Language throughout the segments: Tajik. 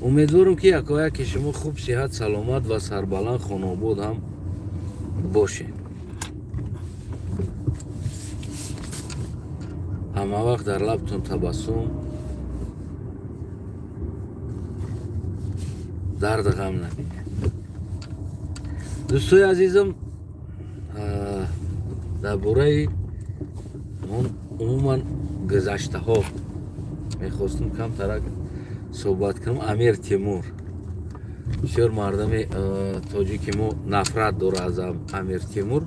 Умедворам, ки якояки шумо хуб, сиҳат, саломат ва сарбаланд, хонаобод ҳам бошед. Ҳама вақт дар лабтон табассум, дарду ғам набинед. Дӯстои азизам, дар бораи умуман гузаштаҳо мехостум камтарак суҳбат кунам. Амир Тимур, бисёр мардами тоҷики мо нафрат дора аз Амир Тимур.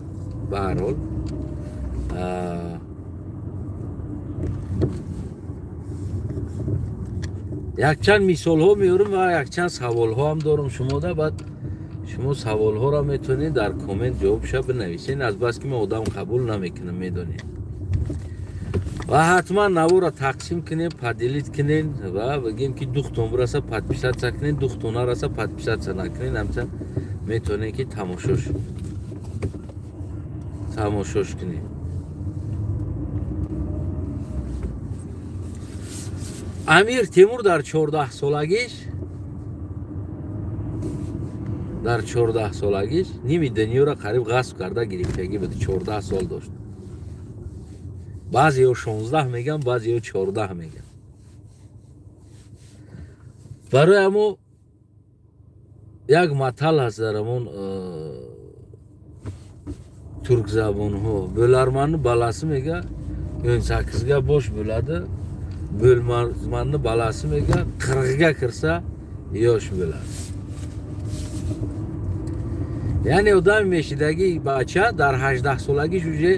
Ба ҳар ҳол, якчанд мисолҳо меорам ва якчанд саволҳо ҳам дорам шумода. Баъд шумо саволҳоро метавонед дар коммент ҷавобша бинависед, азбаски ман одам қабул намекунам, медонед. Ва ҳатман наворо тақсим кунем, поделить кунем ва бигем, ки духтон бираса, подписаться кунем, духтон нараса, подписаться накунем. Ҳамча метавонем, ки тамошош кунем. Амир Тимур дар 14 солагиш, дар 14 солагиш ними дунёро қариб ғасб карда гирифтагӣ буд. 14 сол дошт. Баъзеҳо 16 меган, баъзеҳо 14 меган. Барои ҳамо як матал ҳаст дар ҳамон туркзабонҳо: "Bo'larmanni balasi", мега, "8ga bosh bo'ladi, bo'lmasmanni balasi", мега, "40ga kirsa yosh bo'ladi". Яъне одами мешидагӣ бача дар 18 солагиш уже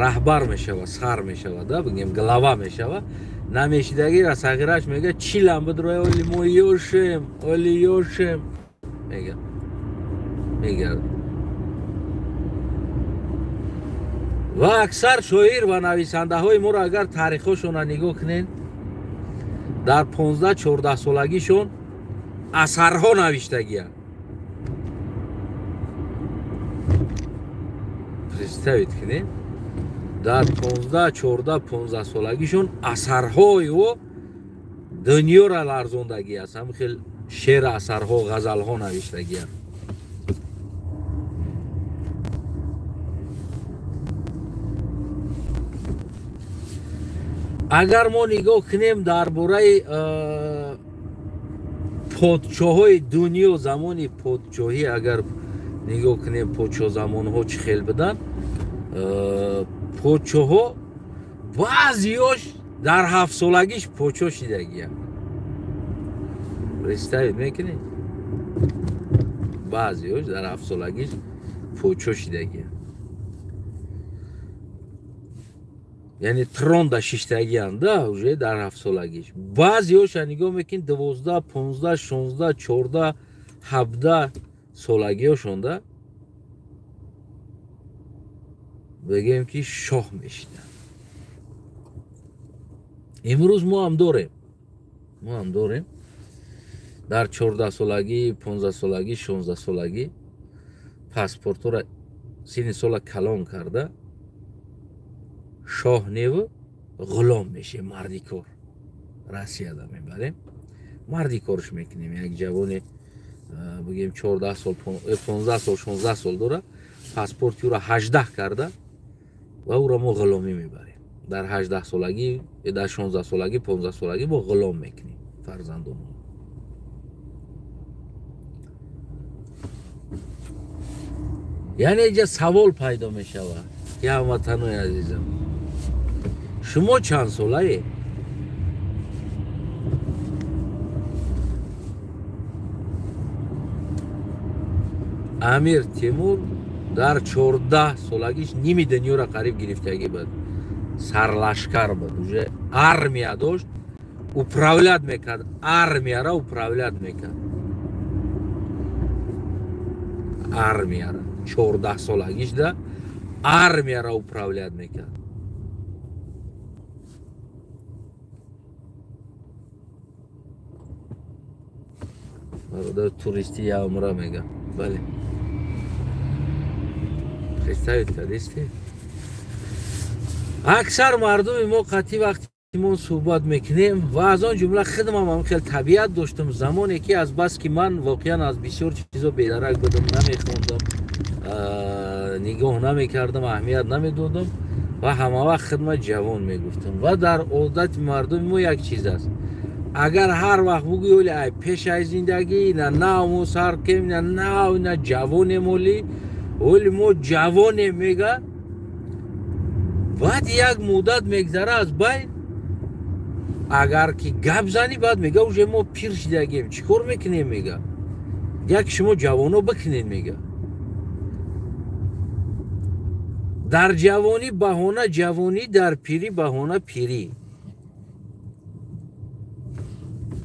раҳбар мешавад, сар мешавад, да, бигем, глава мешавад. Намешидагира сағираш, мега, чилам бидроя, оли мо ёшем, оли ёшем, мега, мегард. Ва аксар шоир ва нависандаҳои моро агар таърихҳошонро нигоҳ кунед, дар 15-14 солагишон асарҳо навиштагиянд. Представить кунед, дар 15, 14, 15 солагишон асарҳои ӯ дунёро ларзондагӣ аст. Ҳам хел шеър, асарҳо, ғазалҳо навиштагианд. Агар мо нигоҳ кунем дар бораи подшоҳои дунё, замони подшоҳӣ агар нигоҳ кунем, подшоҳ замонҳо чӣ хел буданд? Подшоҳҳо баъзеёш дар 7 солагиш подшоҳ шидагиянд. Представить мекунед, баъзеёш дар 7 солагиш подшоҳ шидагиянд, яъне трон да шиштагиянд да уже дар 7 солагиш. Баъзеёша нигоҳ мекунед, 12, 15, 16, 14, 17 солагиёшонда, бигем, ки шоҳ мешиданд. Имрӯз мо ҳам дорем, мо ҳам дорем дар 14 солагӣ, 15 солагӣ, 16 солагӣ паспортҳоро синни сола калон карда, шоҳ неву, ғулом мешем, мардикор Россияда мебарем, мардикорш мекунем. Як ҷавоне, бигем, 14 сол, 15 сол, 16 сол дора, паспорти ӯро 18 карда ва ӯро мо ғуломӣ мебарем. Дар 18 солагӣ, дар 16 солагӣ, 15 солагӣ мо ғулом мекунем фарзандонро. Яъне инҷа савол пайдо мешавад, ки ҳамватанои азизам, шумо чанд солае? Амир Тимур дар 14 солагиш ними дунёро қариб гирифтагӣ буд, сарлашкар буд, уже армия дошт, управлять мекард, армияро управлять мекард, армияро. 14 солагишда армияро управлять мекард. Бародар туристӣ я умра, мега, бале. Представить кардисти, аксар мардуми мо қатъи вақти Мо суҳбат мекунем ва аз он ҷумла худмам ҳам хел табиат доштам, замоне ки аз бас ки ман воқеан аз бисёр чизо бедарак будам, намехондам, нигоҳ намекардам, аҳамият намедодам ва ҳамавақт хидмат ҷавон мегуфтам. Ва дар одати мардуми мо як чиз аст: агар ҳар вақт бугӯӣ, оли ай пеш ай зиндагӣ на нав мо сар кем, на нав на ҷавонем, оли оли мо ҷавонем мега, баъд як муддат мегзара аз байн, агар ки гап занӣ, баъд мега уже мо пир шидагем, чӣ кор мекунем, мега, як шумо ҷавоно бикунед, мега. Дар ҷавонӣ баҳона ҷавонӣ, дар пирӣ баҳона пирӣ.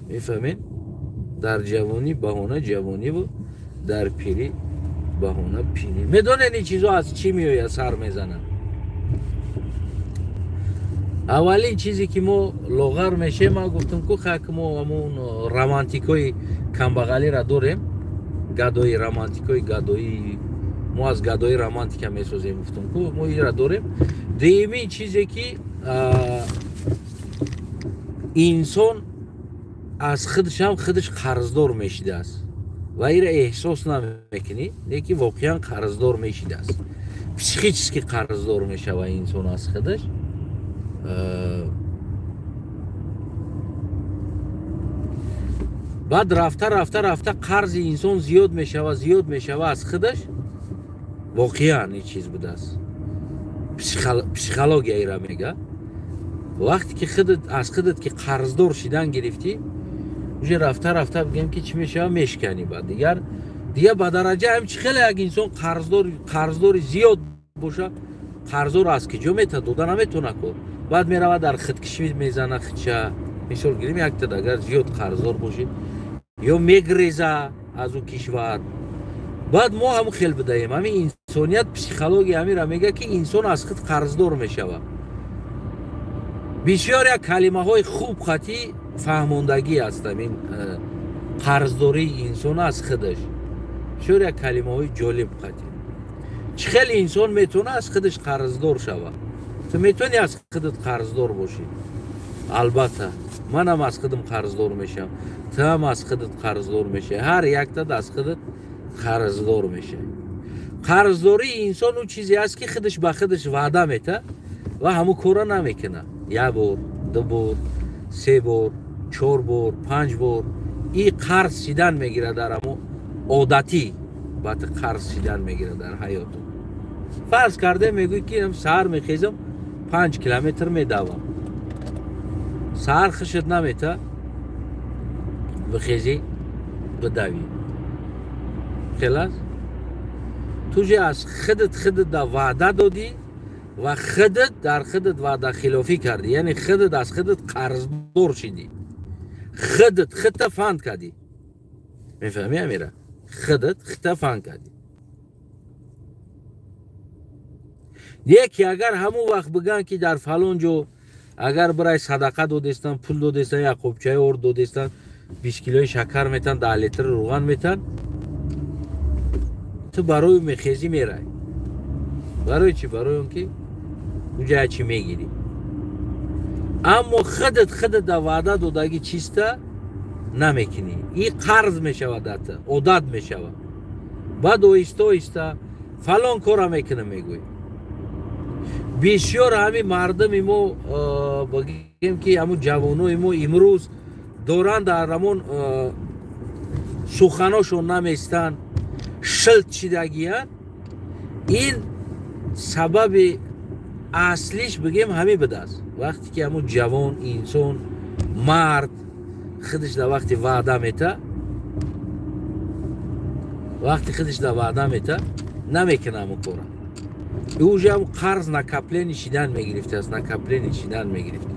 Мефаҳмед? Дар ҷавонӣ баҳона ҷавониву дар пирӣ баҳона пирӣ. Медонед ин чизо аз чӣ меояд, сар мезанад? Аввалин чизе ки мо лоғар мешем, ман гуфтам ку хак мо ҳамон романтикҳои камбағалиро дорем, гадои романтикҳои гадоӣ, мо аз гадои романтика месозем, гуфтам ку мо инро дорем. Дуюмин чизе ки инсон аз худашам худаш қарздор мешидааст ва инро эҳсос намекунӣ, лекин воқеан қарздор мешидааст, психически қарздор мешава инсон аз худаш. Баъд рафта рафта рафта қарзи инсон зиёд мешава, зиёд мешава аз худаш. Воқеан ин чиз будааст, психология ира мега. Вақте ки худат аз худат ки қарздор шидан гирифтӣ, уже рафта рафта бигем ки чӣ мешава, мешканӣ. Баъд дигар ба дараҷа ҳам чӣ хеле як инсон қарздори зиёд боша, қарздор аз киҷо мета дода наметавона ку, баъд меравад дар худкишӣ мезана худша. Мисол гирем, якта агар зиёд қарздор бошӣ ё мегреза аз ӯ кишвар. Баъд мо ҳамун хел бидаем. Ҳамин инсоният психология ҳамира мега ки инсон аз худ қарздор мешавад. Бисёр як калимаҳои хуб хатӣ фаҳмондагӣ аст ҳамин қарздории инсон аз худаш. Бисёр як калимаҳои ҷолиб хатӣ. Чӣ хеле инсон метавона аз худаш қарздор шавад? Ту метавонӣ аз худат қарздор бошӣ? Албатта, манам аз худам қарздор мешавам, ту ҳам аз худат қарздор мешавӣ, ҳар яктат аз худат қарздор мешавӣ. Қарздории инсон ӯ чизе аст ки худаш ба худаш ваъда мета ва ҳамун корро намекунад. Як бор, ду бор, се бор, чор бор, панҷ бор и қарз шидан мегирад дар ҳамун одатӣ, баъд қарз шидан мегирад дар ҳаёту. Фарз карде мегӯӣ ки саҳар мехезам, 5 километр медавам. Саҳар хушат намета, бихезӣ бидавӣ. Хелас? Ту же аз худат худат да ваъда додӣ ва худат дар худат ваъдахилофӣ кардӣ, яъне худат аз худат қарздор шидӣ, худат худта фанд кардӣ. Мефаҳмӣ амира? Худат худта фанд кардӣ. Яке агар ҳамун вақт бигӯянд ки дар фалон ҷо агар бирай садақа додестан, пул додестан, як қопчаи орд додестан, 20 килои шакар метан, 10 литр рӯған метан, ту барои мехезӣ мерай. Барои чӣ? Барои он ки уҷа чӣ мегирӣ. Аммо худат худат да ваъда додагӣ чиста намекунӣ. И қарз мешавад дар ту, одат мешавад. Баъд оҳиста оҳиста фалон кора мекунам мегӯӣ. Бисёр ҳамин мардуми мо, бигем ки ҳамун ҷавонои мо имрӯз доранд дар ҳамон суханошон наместанд, шилт шидагиянд. Ин сабаби аслиш бигем ҳамин будааст. Вақте ки ҳамун ҷавон инсон, мард худаш дар вақти ваъда мета, вақти худаш дар ваъда мета, намекунад ҳамун кора. Ӯ уже ҳам қарз накопление шидан мегирифтааст, накопление шидан мегирифт.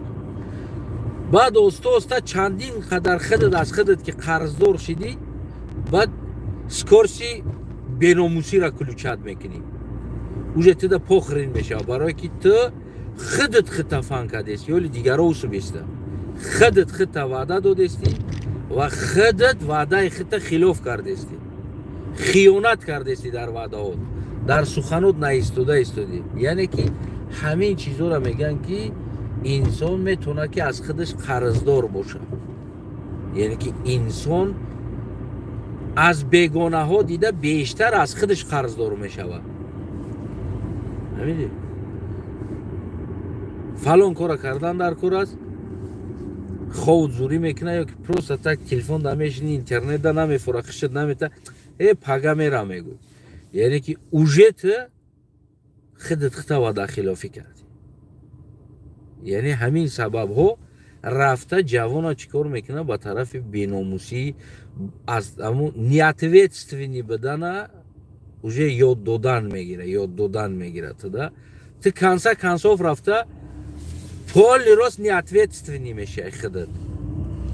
Баъд оста оста чандин қадар худат аз худат ки қарздор шидӣ, баъд скорси беномусиро ключат мекунӣ. Уже туда похрен мешава, барое ки ту худат худта фан кардести, ёли дигаро усубеста. Худат худта ваъда додестӣ ва худат ваъдаи худта хилоф кардестӣ, хиёнат кардестӣ дар ваъдаҳот, дар суханот наистода истодӣ. Яъне ки ҳамин чизҳоро мегӯянд ки Инсон метавонад, ки аз худаш қарздор бошад, яъне ки инсон аз бегонаҳо дида бештар аз худаш қарздор мешавад. Ҳамиди фалон кора кардан дар кор аст, ховут зурӣ мекунад ё ки просто так телефон да мешини, интернет да намефура, хишат намета, пага мера мегӯй. Яъне ки уже ту худат хита ваъдахилофӣ кардӣ. Яъне ҳамин сабабҳо рафта ҷавона чӣ кор мекунад? Ба тарафи беномусӣ, аз ҳамун неответственный будана уже ёд додан мегира, ёд додан мегира. Туда ту конца концов рафта поли рост неответственный мешавӣ худат.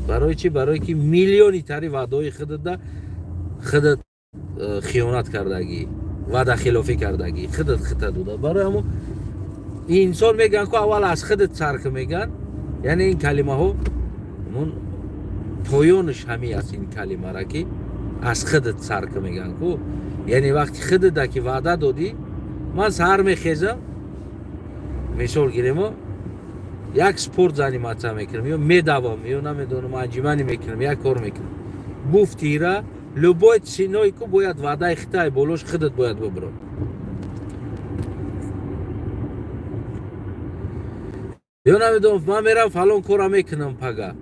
Барои чӣ? Барое ки миллиони тари ваъдаҳои худатда худат хиёнат кардагӣ, ваъдахилофӣ кардагӣ, худат хита дода. Барои ҳамун инсон мегӯянд ку, аввал аз худат сар ки мегӯянд. Яъне ин калимаҳо ҳамун поёнаш ҳамин аст, ин калимара ки аз худат сар ки мегӯянд ку. Яъне вақти худата ки ваъда додӣ, ман саҳар мехезам, мисол гиремо, як спорт заниматься мекунам ё медавам ё намедонам, анҷиманӣ мекунам, як кор мекунам, гуфтира, любой ценой ку бояд ваъдаи хитай болош худат бояд бибурӣ. Ё намедонам, ман мерам фалон кора мекунам пага,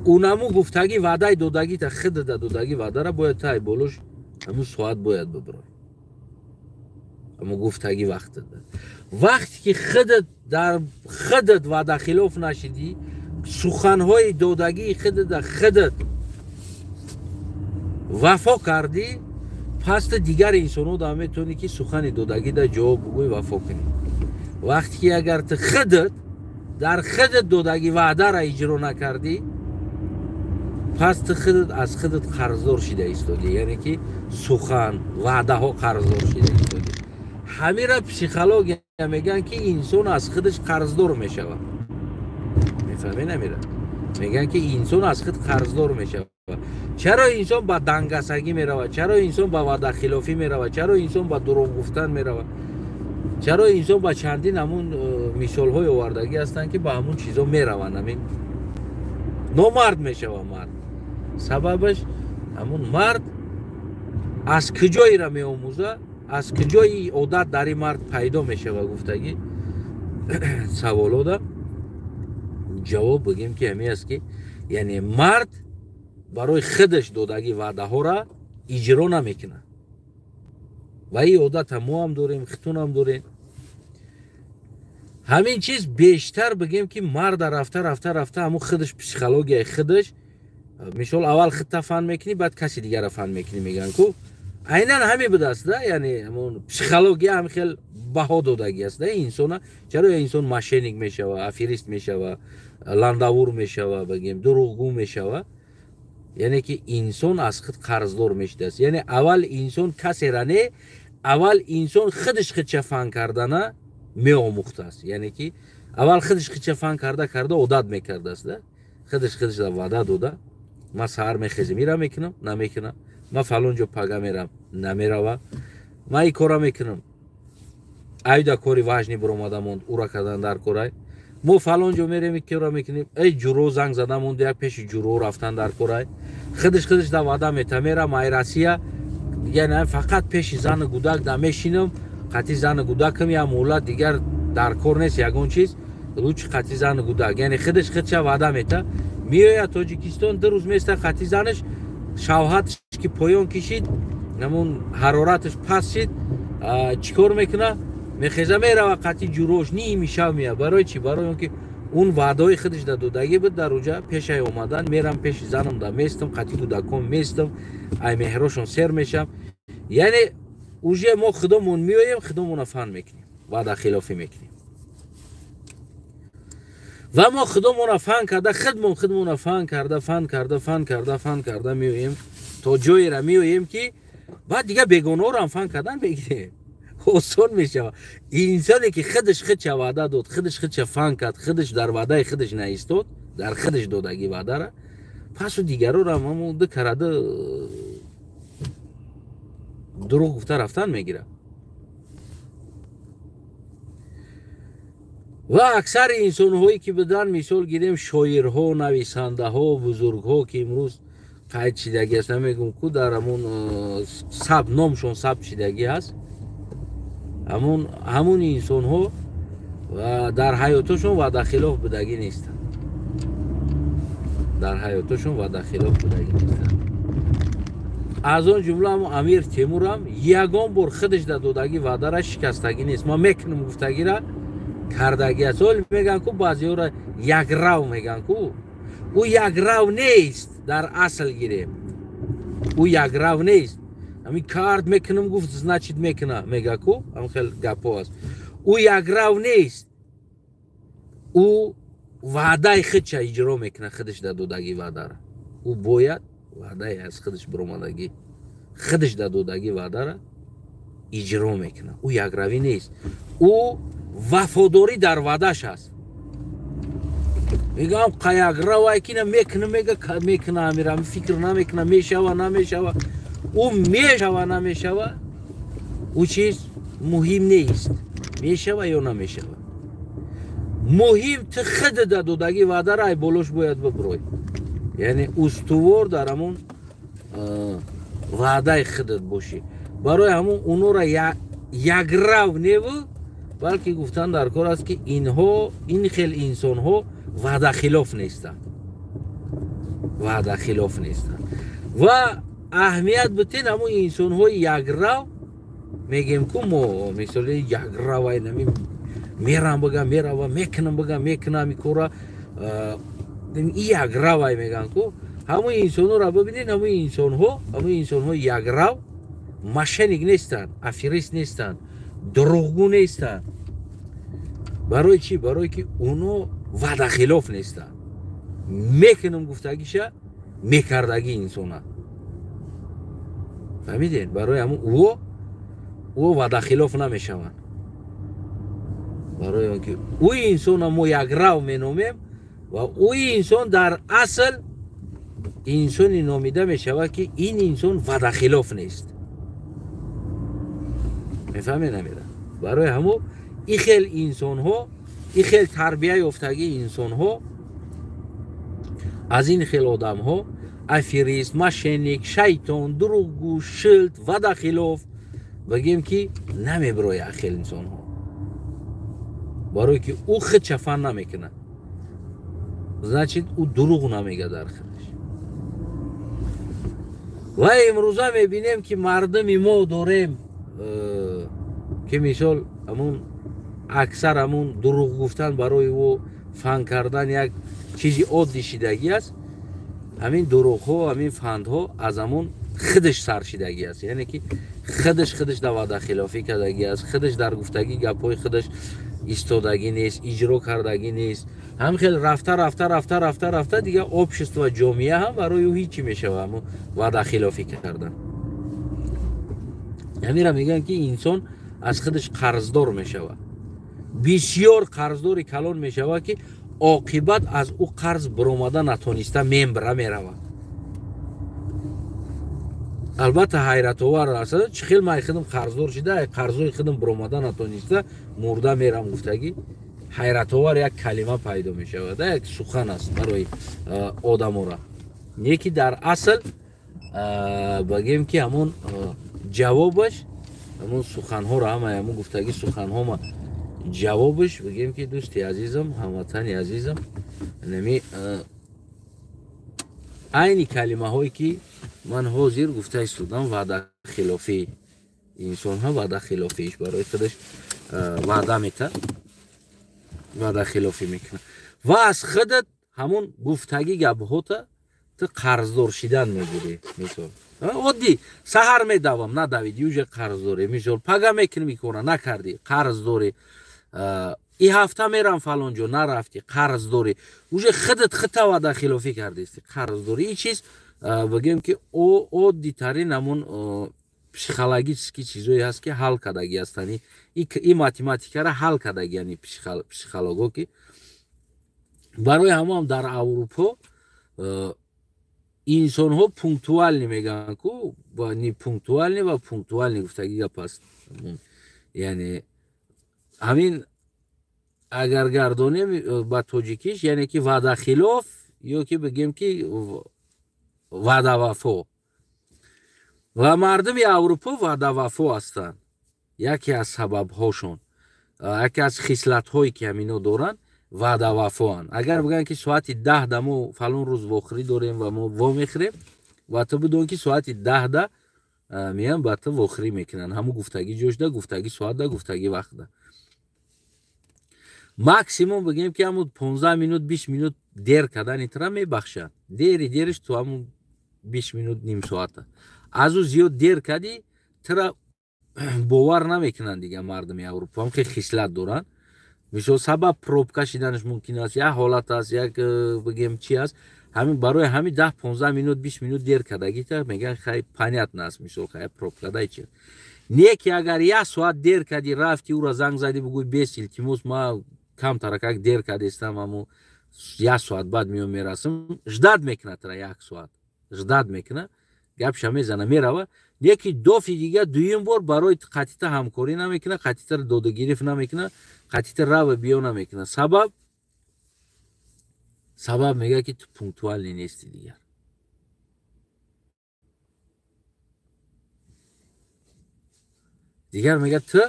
унаму гуфтагӣ, ваъдаи додагита, худата додагӣ ваъдара бояд тай болош ҳамун соат бояд бибурӣ, ҳамун гуфтагӣ вақтата. Вақте ки худат дар худат ваъдахилоф нашидӣ, суханҳои додагии худата худат вафо кардӣ, пас ту дигар инсонҳо да метавонӣ, ки сухани додагида ҷавоб бугӯй, вафо кунӣ. Вақте ки агар ту худат дар худат додагӣ ваъдара иҷро накардӣ, пас ту худат аз худат қарздор шида истодӣ, яъне ки сухан ваъдаҳо қарздор шида истодӣ. Ҳамира психология мегӯянд, ки инсон аз худаш қарздор мешавад. Мефаҳмед намира? Мегӯянд, ки инсон аз худ қарздор мешавад. Чаро инсон ба дангасагӣ меравад? Чаро инсон ба ваъдахилофӣ меравад? Чаро инсон ба дурӯғ гуфтан меравад? Чаро инсон ба чандин ҳамун мисолҳои овардагӣ ҳастанд, ки ба ҳамун чизо мераванд, ҳамин номард мешавад мард. Сабабаш ҳамун мард аз куҷоеро меомӯзад, аз куҷои одат дар ин мард пайдо мешавад гуфтагӣ саволода ҷавоб бигем, ки ҳамин аст, ки яъне мард барои худаш додагӣ ваъдаҳоро иҷро намекунад. Ва ин одата мо ҳам дорем, хитунам дорем. Ҳамин чиз бештар бигем, ки марда рафта рафта рафта ҳамун худаш психологияи худаш, мисол, аввал худта фан мекунӣ, баъд каси дигарро фан мекунӣ, мегӯянд ку, айнан ҳамин будааст да. Яъне ҳамун психология ҳам хел баҳо додагӣ аст да инсона. Чаро инсон мошенник мешава, аферист мешава, ландавур мешава, бигем, дурӯғгӯ мешава? Яъне ки инсон аз худ қарздор мешудааст. Яъне аввал инсон касера не, аввал инсон худаш худша фан кардана меомӯхтааст. Яъне ки аввал худаш худша фан карда карда одат мекардааст да, худаш худашда ваъда дода: ман саҳар мехезем, ира мекунам, намекунам, ман фалон ҷо пага мерам, намерава, ман ин кора мекунам, айда кори важный биромада монд, ура кардан дар корай, мо фалон ҷо мерем, кора мекунем, эй ҷуро занг зада монд, як пеши ҷуро рафтан дар корай. Худаш худаш да ваъда мета, мерам ай Россия, яъне фақат пеши зану гудак да мешинам, қатъи зану гудакам, я муҳлат дигар дар кор нест ягон чиз, лучше қатъи зану гудак. Яъне худаш худша ваъда мета, меояд Тоҷикистон, 2 рӯз места қатъи занаш, шавҳаташ ки поён кишид, ҳамун ҳарораташ паст шид, чӣ кор мекунад? Мехеза, мерава қатъи ҷурош, ними шав меяд. Барои чӣ? Барои он ки он ваъдаҳои худаш да додагӣ буд дар уҷа пешай омадан: мерам пеши занам да местам, қатъи кӯдакон местам, ай меҳрошон сер мешам. Яъне уже мо худомон меоем, худомона фан мекунем, ваъдахилофӣ мекунем ва мо худомона фан карда, худмон худмона фан карда, фан карда, фан карда, фан карда меоем то ҷоеро меоем, ки баъд дигар бегонаҳоро фан кардан мегирем, осон мешавад. Инсоне ки худаш худша ваъда дод, худаш худша фан кард, худаш дар ваъдаи худаш наистод, дар худаш додагӣ ваъдара, пасу дигароро ҳамон ду карада дурӯғ гуфта рафтан мегирад. Ва аксари инсонҳое, ки будан, мисол гирем, шоирҳо, нависандаҳо, бузургҳо, ки имрӯз қайд шидагӣ аст, намегум ку, дар ҳамун саб номшон сабт шидагӣ ҳаст, ҳамун инсонҳо дар ҳаётошон ваъдахилоф будагӣ нестанд, дар ҳаётошон ваъдахилоф будагӣ нестанд. Аз он ҷумла ҳамун Амир Темурам ягон бор худаш да додагӣ ваъдара шикастагӣ нест. Ман мекунам гуфтагира кардагӣ аст. Ҳол мегӯянд ку, баъзеҳоро якрав мегӯянд ку, ӯ якрав нест. Дар асл гирем, ӯ якрав нест. Ҳамин кард, мекунам гуфт, значит, мекуна, мега ку, ҳам хел гапҳо аст. Ӯ якрав нест, ӯ ваъдаи худша иҷро мекунад, худаш да додагӣ ваъдара. Ӯ бояд ваъдаи аз худаш биромадагӣ, худаш да додагӣ ваъдара иҷро мекунад. Ӯ якравӣ нест, ӯ вафодорӣ дар ваъдаш аст. Мегӯям, қаякравай ки на мекуна, мега, мекуна, амира фикр намекуна, мешава, намешава. Ӯ мешава, намешава, ӯ чиз муҳим нест, мешава ё намешава. Муҳим ту худда додагӣ ваъдара ай болош бояд бибирой, яъне устувор дар ҳамон ваъдаи худат бошӣ. Барои ҳамон онора якрав неву, балки гуфтан дар кор аст, ки инҳо, ин хел инсонҳо ваъдахилоф нестанд, ваъдахилоф нестанд. Ва аҳамият битен, ҳамон инсонҳои якрав мегем ку мо, мисоли якравай нами мерам бигам, мерава, мекунам бигам, мекунам и кора, и якравай меган ку. Ҳамон инсонҳоро бибинед, ҳамон инсонҳои якрав мошенник нестанд, аферист нестанд, дурӯғгӯ нестанд. Барои чӣ? Барое ки оно ваъдахилоф нестанд. Мекунам гуфтагиша мекардагӣ инсона, фаҳмидед? Барои ҳамон ӯ ваъдахилоф намешаванд. Барои он ки ӯ инсона мо якрав меномем ва ӯ инсон дар асл инсоне номида мешавад, ки ин инсон ваъдахилоф нест. Мефаҳмед намера? Барои ҳамо и хел инсонҳо, и хел тарбия ёфтагии инсонҳо, аз ин хел одамҳо, аферист, мошенник, шайтон, дурӯғгӯ, шилт, ваъдахилоф бигем, ки намебирояд хел инсонҳо, барое ки ӯ худша фан намекунад, значит, ӯ дурӯғ намега дар худаш. Ва имрӯза мебинем, ки мардуми мо дорем, ки мисол ҳамун аксар ҳамун дурӯғ гуфтан барои ӯ фан кардан як чизи оддӣ шидагӣ аст. Ҳамин дурӯғҳо, ҳамин фандҳо аз ҳамун худаш сар шидагӣ аст, яъне ки худаш дар ваъдахилофӣ кардагӣ аст, худаш дар гуфтагӣ гапҳои худаш истодагӣ нест, иҷро кардагӣ нест. Ҳам хел рафта, рафта, рафта, рафта, рафта, дигар общество, ҷомеа ҳам барои ӯ ҳичи мешава. Ҳамун ваъдахилофӣ кардан, ҳамира мегӯянд, ки инсон аз худаш қарздор мешавад, бисёр қарздори калон мешавад, ки оқибат аз ӯ қарз биромада натониста мембра, меравад. Албатта, ҳайратовар аст, чӣ хел ман худам қарздор шида, қарзои худам биромада натониста мурда мерам гуфтагӣ. Ҳайратовар як калима пайдо мешавад, як сухан аст барои одамора, не ки дар асл багем, ки ҳамон ҷавобаш, ҳамон суханҳоро, ҳамаи ҳамон гуфтагӣ суханҳома ҷавобаш бигем, ки дӯсти азизам, ҳамватани азизам, нами айни калимаҳое, ки ман ҳозир гуфта истодам, ваъдахилофӣ. Инсонҳо ваъдахилофииш барои худаш ваъда мета, ваъдахилофӣ мекунад ва аз худат ҳамон гуфтагӣ гапҳота ту қарздор шидан мегирӣ. Мисол оддӣ: саҳар медавам, надавидӣ, уже қарздорӣ. Мисол, пага мекунем и кора, накардӣ, қарздорӣ. И ҳафта мерам фалон ҷо, нарафтӣ, қарздорӣ. Уже худат худта ваъдахилофӣ кардисти, қарздорӣ. Ин чиз бигем, ки оддитарин ҳамон психологический чизое ҳаст, ки ҳал кардагӣ ҳастанд. И математикаро ҳал кардагӣ, яъне психолого, ки барои ҳамоам дар Аврупо инсонҳо пунктуальный мегӯянд ку, непунктуальный ва пунктуальный гуфтагӣ гап аст. Яъне ҳамин Агар гардонем ба тоҷикиш, яъне ки ваъдахилоф ё ки бигем ки ваъдавафо. Ва мардуми Аврупо ваъдавафо ҳастанд. Яке аз сабабҳошон, яке аз хислатҳое ки ҳамино доранд, ваъдавафоанд. Агар бигӯянд ки соати 10 да мо фалон рӯз вохӯрӣ дорем ва мо вомехӯрем, ва ту бидон ки соати 10 да меян ба ту вохӯрӣ мекунанд. Ҳамун гуфтагӣ ҷошда, гуфтагӣ соатда, гуфтагӣ вақтда. Максимум бигем ки ҳамун 15 минут, 20 минут дер кардани тура мебахшанд. Дери дериш ту ҳамун 20 минут, ним соата. Аз ӯ зиёд дер кардӣ, тура бовар намекунанд дигар. Мардуми Аврупо ҳам хеле хислат доранд. Мисол, сабаб пробка шиданаш мумкин аст, як ҳолат аст, як бигем чи аст. Ҳамин барои ҳамин 10, 15 минут, 20 минут дер кардагита мегӯянд, хай, понятно аст, мисол, хай, пробка дай чи. Не ки агар як соат дер кардӣ, рафти ӯра занг задӣ, бигӯй: «Бес, илтимос, ма камтаракак дер кардестам, аммо як соат баъд меом, мерасам», ждать мекунад тра, як соат ждать мекунад, гапша мезана, мерава. Яки дофи дига дуюм бор барои қатита ҳамкорӣ намекунад, қатита додагирифт намекунад, қатита рава биё намекунад. Сабаб мегӯяд ки ту пунктуальный нести дигар. Дигар мегӯяд, ту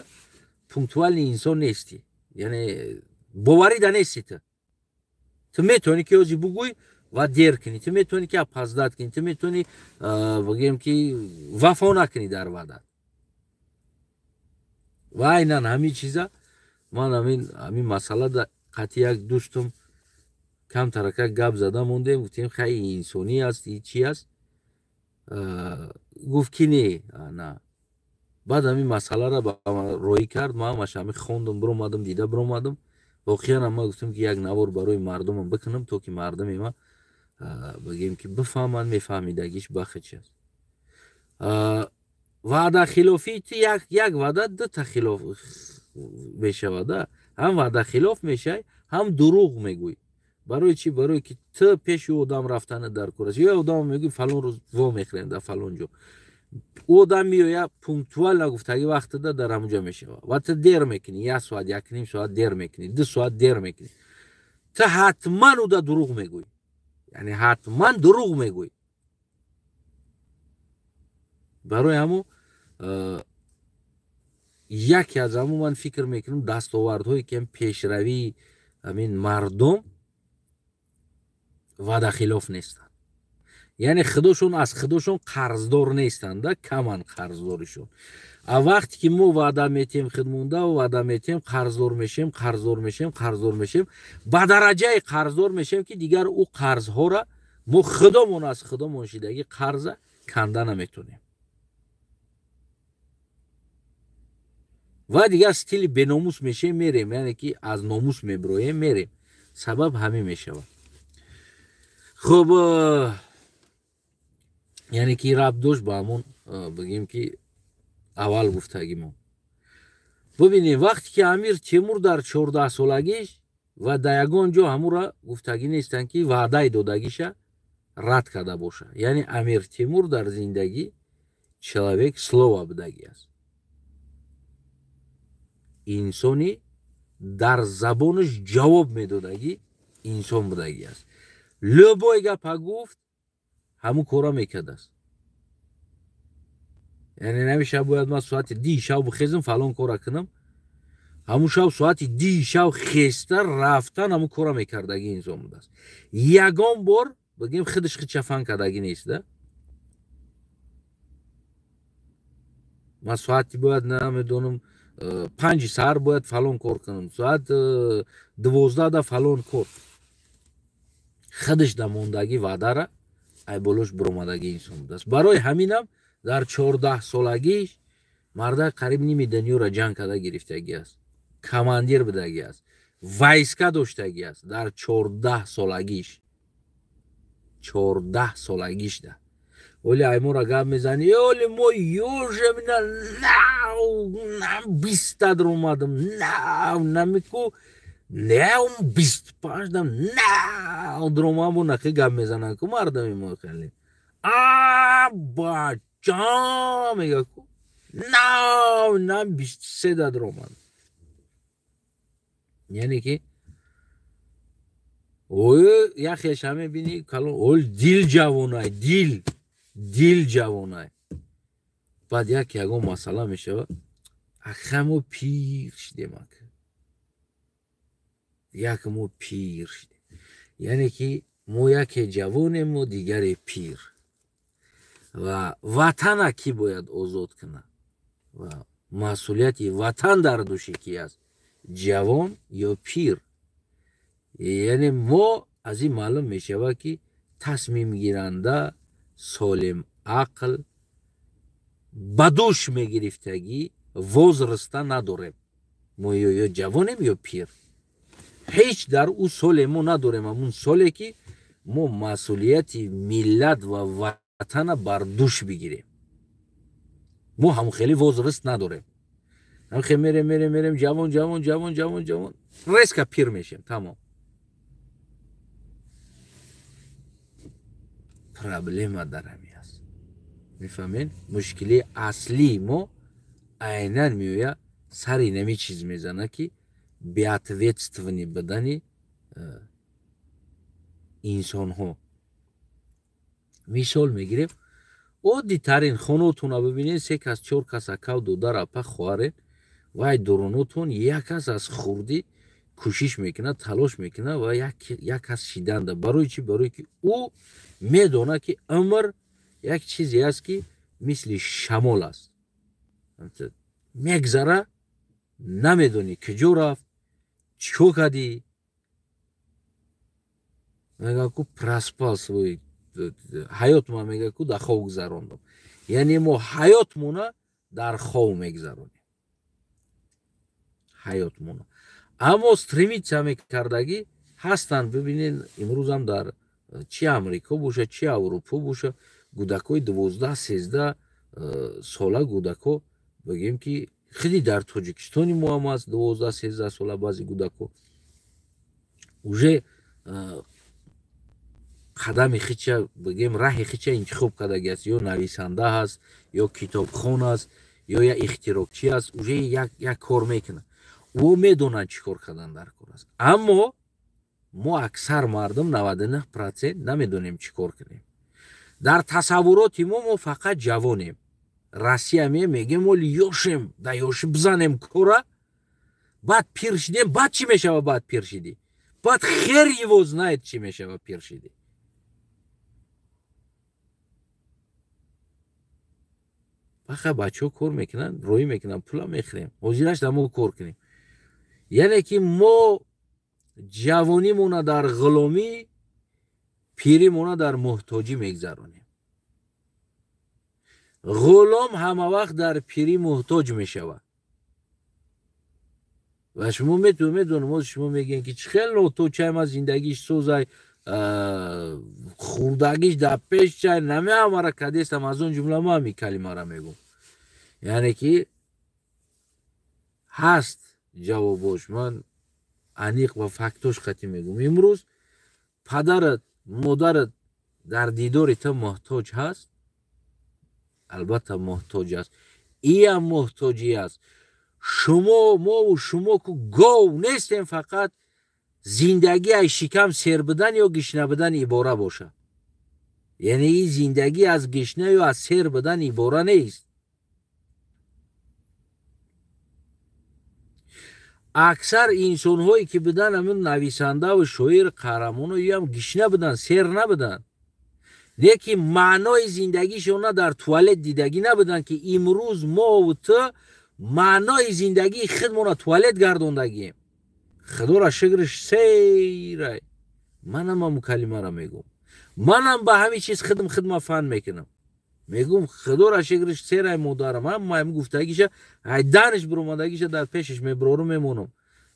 пунктуальный инсон нестӣ, яъне боварида нести. Ту метавонӣ ки ҳозир бугӯй ва дер кунӣ, ту метавонӣ ки опоздать кунӣ, ту метавонӣ, бигӯем ки, вафо накунӣ дар ваъдат. Ва айнан ҳамин чиза ман ҳамин масъалада қатъи як дӯстум камтаракак гап зада мондем. Гуфтем: «Хай, инсонӣ аст, чи аст?» Гуфт ки не, на. Баъд ҳамин масъаларо ба роҳӣ кард, ман ҳамаш ҳамин хондум, биромадам, дида биромадам. Воқеан ман гуфтам ки як навор барои мардумам бикунам, то ки мардуми ма, бигем ки, бифаҳманд, мефаҳмидагиш бахи чи аст. Ваъдахилофӣ, ту як ваъда дута хилоф мешавада: ҳам ваъдахилоф мешавӣ, ҳам дурӯғ мегӯӣ. Барои чӣ? Барое ки ту пеши одам рафтана дар кор аст. Ё одам мегӯй: «Фалон рӯз во мехӯрем дар фалон ҷо», ӯ одам меояд, пунктуально гуфтаги вақтада дар ҳамонҷо мешавад ва ту дер мекунӣ, як соат, якним соат дер мекунӣ, 2 соат дер мекунӣ. Ту ҳатман уда дурӯғ мегӯӣ, яъне ҳатман дурӯғ мегӯӣ. Барои ҳамун яке аз ҳамун, ман фикр мекунам, дастовардҳое ки пешравии ҳамин мардум ваъдахилоф нестанд, яъне худошон аз худошон қарздор нестанд, каманд қарздоришон. А вақте ки мо ваъда метиҳем, худмонда ваъда метиҳем, қарздор мешем, қарздор мешем, қарздор мешем, ба дараҷаи қарздор мешем, ки дигар ӯ қарзҳоро мо худомон аз худомон шидагӣ қарза канда наметонем ва дигар стили беномус мешем, мерем, яъне ки аз номус мебироем, мерем. Сабаб ҳамин мешавад. Хуб, яъне ки рабт дошт ба ҳамон, бигем ки, аввал гуфтагимон. Бубинем, вақте ки Амир Темур дар 14-солагиш ва дар ягон ҷо ҳамура гуфтагӣ нестанд, ки ваъдаи додагиша рад карда боша. Яъне Амир Темур дар зиндагӣ человек слова будагӣ аст, инсони дар забонаш ҷавоб медодагӣ инсон будагӣ аст. Любой гапа гуфт, ҳамун кора мекардааст. Яъне намеша бояд ман соати 10 шав бихезам, фалон кора кунам, ҳамун шав соати 10 шав хеста рафтан, ҳамун кора мекардагӣ инсон будааст. Ягон бор, бигем, худаш худша кардагӣ нест да. Ман соати бояд, намедонам, 5 саҳар бояд фалон кор кунам, соат 12 да фалон кор, худаш да мондагӣ ваъдара айболош биромадагӣ инсон будааст. Барои ҳаминам дар 14-солагиш мардак қариб ними дунёро ҷанг карда гирифтагӣ аст, командир будагӣ аст, войска доштагӣ аст дар 14-солагиш, 14-солагишда. Оли аймора гап мезанӣ, оли мо ёжемина нав 20-та даромадам, нав намику нав 25-дам нав даромадам, нақи гап мезананд ку мардами мо хеле а бача мега ку нав на 23-да даромадам. Яъне ки ой яхеша мебини калон ол дил ҷавонай, дил ҷавонай. Баъд як ягон масъала мешавад, ака мо пир шидем, ака як мо пир шидем. Яъне ки мо яке ҷавонем, мо дигаре пир. Ва ватана кӣ бояд озод кунад? Ва масъулияти ватан дар дӯши кӣ аст? Ҷавон ё пир? Яъне мо аз ин маълум мешавад, ки тасмимгиранда, солим ақл, ба дӯш мегирифтагӣ возраста надорем. Мо ё ҷавонем, ё пир. Ҳеҷ дар ӯ соле мо надорем, ҳамун соле ки мо масъулияти миллат ва ватана бар дӯш бигирем. Мо ҳамун хеле возраст надорем. Ҳамхе мерем, мерем, мерем, ҷавон, ҷавон, ҷавон, ҷавон, ҷавон, резко пир мешем, тамом. Проблема дар ҳами аст, мефаҳмед? Мушкилии аслии мо айнан меояд сари нами чиз мезанад, ки беответственный будани инсонҳо. Мисол мегирем, оддитарин хонотонро бибинед: се кас, чор кас, акав, додар, апа, хоҳарен. Вай дурунотон як кас аз хурдӣ кӯшиш мекунад, талош мекунад ва як кас шиданда. Барои чӣ? Барое ки ӯ медонад, ки умр як чизе аст, ки мисли шамол аст, мегзара, намедонӣ куҷо рафт, чӣ кор кардӣ. Мега ку проспал свой ҳаёт, ма мега ку дар хов гузарондам. Яъне мо ҳаётмона дар хов мегузаронем, ҳаётмона. Аммо стремиться мекардагӣ ҳастанд. Бибинед, имрӯзам дар чи Амрико боша, чи Аврупо боша, кӯдакҳои 12-13 сола, кӯдако бигем, ки хеле дар Тоҷикистони мо ҳам аст, 12-13 сола баъзе кӯдако уже қадами хича, бигем, раҳи хича интихоб кардаги аст: ё нависанда ҳаст, ё китобхон аст, ё як ихтироқчӣ аст, уже як кор мекунад. Ӯ медонад, чӣ кор кардан дар кор аст. Аммо мо, аксар мардум, 99%, намедонем, чӣ кор кунем. Дар тасаввуроти мо мо фақат ҷавонем. Россия мегем, оли ёшем, да ёши бизанем кора, баъд пир шидем. Баъд чӣ мешава? Баъд пир шидӣ, баъд хер его знает, чӣ мешава пир шидӣ. Баха бачаҳо кор мекунанд, роҳӣ мекунанд, пула мехӯрем, ҳозираш да мо кор кунем. Яъне ки мо ҷавонимона дар ғуломӣ, пиримона дар муҳтоҷӣ мегзаронем. Ғулом ҳама вақт дар пирӣ муҳтоҷ мешавад. Ва шумо медонам, оз шумо мегӯем, ки чӣ хел ноточай, ма зиндагиш созай, хурдагиш дар пеш чай намеамара кадестам. Аз он ҷумла ма ҳами калимара мегӯм. Яъне ки ҳаст ҷавобош, ман аниқ ва фактош қатӣ мегӯм. Имрӯз падарат, модарат дар дидори ту муҳтоҷ ҳаст? Албатта, муҳтоҷ аст. Иам муҳтоҷӣ аст. Шумо, мову шумо ку гов нестем, фақат зиндагӣ аз шикам сер будан ё гишна будан ибора бошад. Яъне ин зиндагӣ аз гишна ё аз сер будан ибора нест. Аксар инсонҳое ки будан, ҳамин нависандаву шоир, қаҳрамоно, иам гишна буданд, сер набуданд, лекин маънои зиндагишона дар туалет дидагӣ набуданд, ки имрӯз мову ту маънои зиндагии худмона туалет гардондагием. Худоро шукрш, сейрай. Манам ҳамун калимаро мегӯм, манам ба ҳамин чиз худм худма фан мекунам, мегӯм: худоро шукрш, серай. Модарам ҳама гуфтагиша, ҳайданиш биромадагиша дар пешаш мебирорум, мемонам.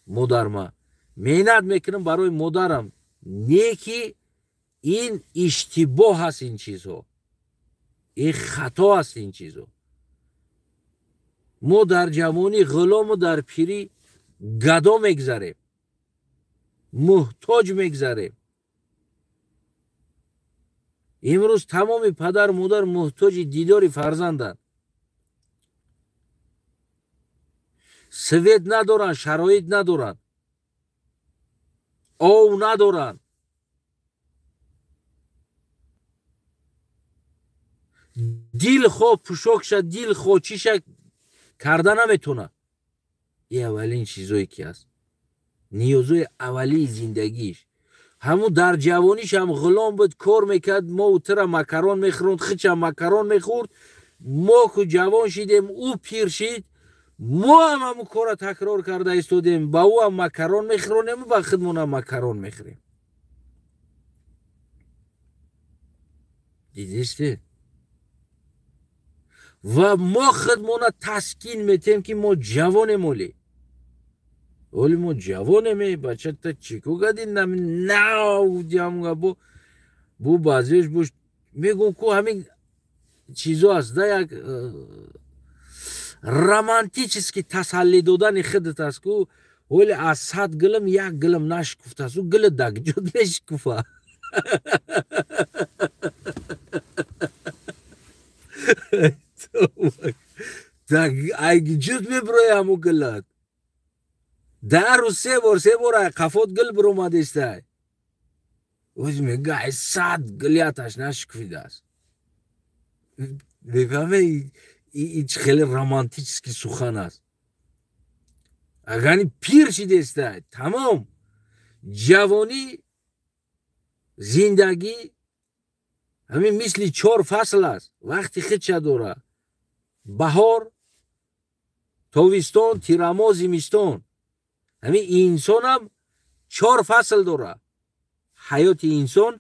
Модарма меҳнат мекунам барои модарам. Не ки ин иштибоҳ аст, ин чизҳо, ин хато аст. Ин чизҳо, мо дар ҷавонӣ ғулому дар пирӣ гадо мегзарем, муҳтоҷ мегзарем. Имрӯз тамоми падару модар муҳтоҷи дидори фарзанданд. Свет надоранд, шароит надоранд. Ов надоранд. Дилхоҳ пӯшокша, дилхоҳ чиша карда наметавонад. Ин аввалин чизое ки аст, ниёзои аввалии зиндагиш. Ҳамун дар ҷавониш ҳам ғулом буд, кор мекард, мо тура макарон мехӯронд, хичам макарон мехӯрд. Мо ку ҷавон шидем, ӯ пир шид, мо ҳам ҳамун корро такрор карда истодем, ба ӯ ҳам макарон мехӯронем, ба худмонам макарон мехӯрем. Дидисте? Ва мо худмона таскин метем, ки мо ҷавонем. Оли оли мо ҷавонем, бача, та чӣ ко кади? Нав бу баъзеш буш мегӯм, ку ҳамин чизо аст да, як романтически тасаллӣ додани худат аст ку. Оли аз 100 гилм як гилм нашкуфтааст, ӯ гили дагҷуд мешкуфа. Айгиҷуд мебироя ҳаму гилат. Дар рӯз се бор, се бор ай қафот гил биромадистай. Оз мега, ай 100 гиляташ нашкуфидааст. Мефаҳме, ич хеле романтический сухан аст. Агани пир шидестай, тамом. Ҷавонӣ, зиндагӣ ҳамин мисли чор фасл аст, вақти худша дора: баҳор, тобистон, тирамоҳ, зимистон. Ҳамин инсонам чор фасл дора. Ҳаёти инсон